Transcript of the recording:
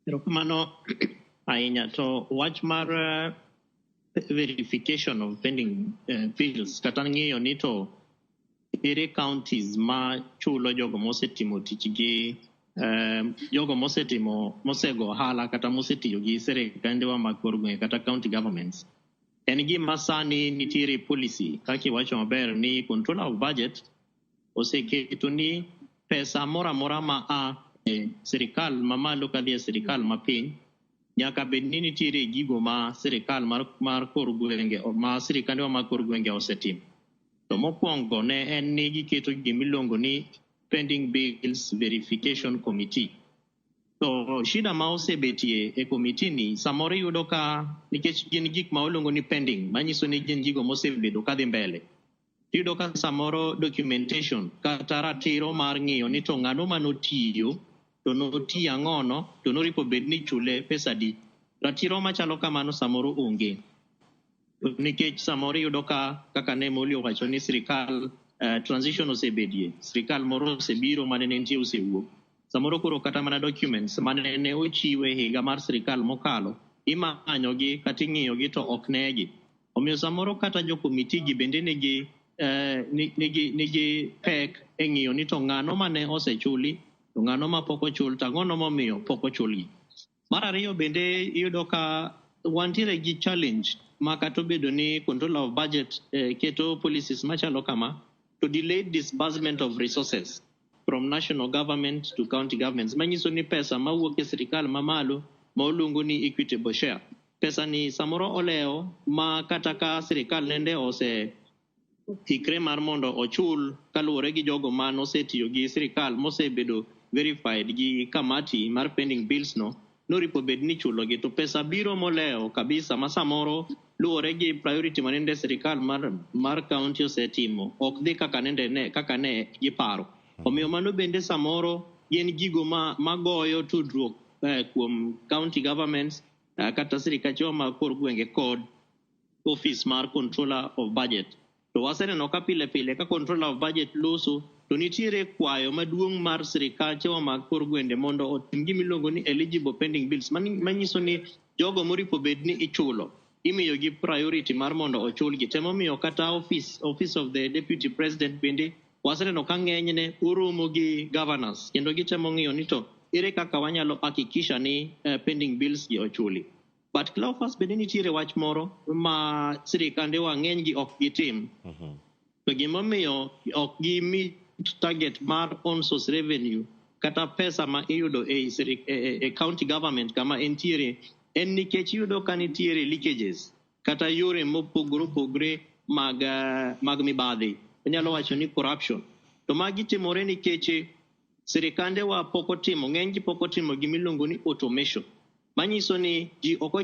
Erokamano ahinya. To wach mar verification of pending bills kata ng'iyo ni to ere counties ma chulo jogo mosetimo tichgi, jogo mosetimo mosego ohala kata mosetiyo gi sirikandewa mag kor gwenge kata county governments, en gima sani nitiere policy kaka iwacho maber ni Controller of Budget oseketo ni pesa moro amora ma a e sirikal mamalo kadhi e sirikal mapiny nyaka bed ni nitiere gigo ma sirikal mar kor gwenge, ma sirikandewa mag kor gwenge osetimo. To mokwongo ne en ni giketo gimiluongo ni Pending Bills Verification Committee. To shida ma osebetie e committee ni, samoro iyudo ka nikech gin gik ma waluongo ni pending, manyiso ni gin gigo mosebedo kadhi mbele. Iyudo ka samoro documentation kata ratiro mar ng'iyo ni to ng'ano manotiyo, to notiyo ang'ono, to noripo bed ni ichule pesa adi. Ratiro machalo kamano samoro onge. Nikech samoro iyudo ka kaka ne Moli owacho ni sirikal transition osebedie, sirikal moro osebiro mane nitie osewuok. Samoro koro kata mana documents mane ne ochiw e higa mar sirikal mokalo, imanyogi kata ing'iyogi to ok negi. Omiyo samoro kata jo committee gi bende nigi pek e ng'iyo ni to ng'ano mane osechuli, to ng'ano ma pok ochul, to ang'ono momiyo pok ochulgi. Mar ariyo bende iyudo ka wantiere gi challenge ma kata obedo ni Controller of Budget keto policies machalo kama, to delayed disbursement of resources from national government to county governments, manyiso ni pesa mawuok e sirikal mamalo ma oluongo ni equitable share, pesa ni samoro olewo ma kata ka sirikal nende ose ikre mar mondo ochul kaluwore gi jogo ma nosetiyo gi sirikal mosebedo verified gi kamati mar pending bills no, noripo bed ni ichulogi, to pesa biro molewo kabisa ma samoro luwore gi priority manende sirikal mar county osetimo ok dhi kaka nende ne kaka ne giparo. Omiyo mano bende samoro gin gigo ma magoyo tudruok kuom county governments kata sirikachewa mag kor gwenge kod office mar Controller of Budget. To waseneno ka pile pile ka Controller of Budget loso, to nitiere kwayo maduong' mar sirikachewa mag kor gwenge mondo otim gimiluongo ni eligible pending bills, manyiso ni jogo moripo bed ni ichulo imiyo gi priority mar mondo ochulgi. Temomiyo kata office of the Deputy President bende waseneno ka ng'enyne oromo gi governors kendo gitemo ng'iyo ni to ere kaka wanyalo hakikisha ni pending bills gi ochuli. But Cleophas, bende nitiere wach moro ma sirikandewa ng'eny gi ok gitim. To gimomiyo ok gi meet target mar own source revenue kata pesa ma iyudo e county government kama entiere en nikech iyudo ka nitiere leakages kata yore mopogore opogore mag mibadhi. Inyalo wacho ni corruption. To magi timore nikech sirikandewa pok otimo, ng'eny gi pok otimo gimiluongo ni automation. Manyiso ni ji ok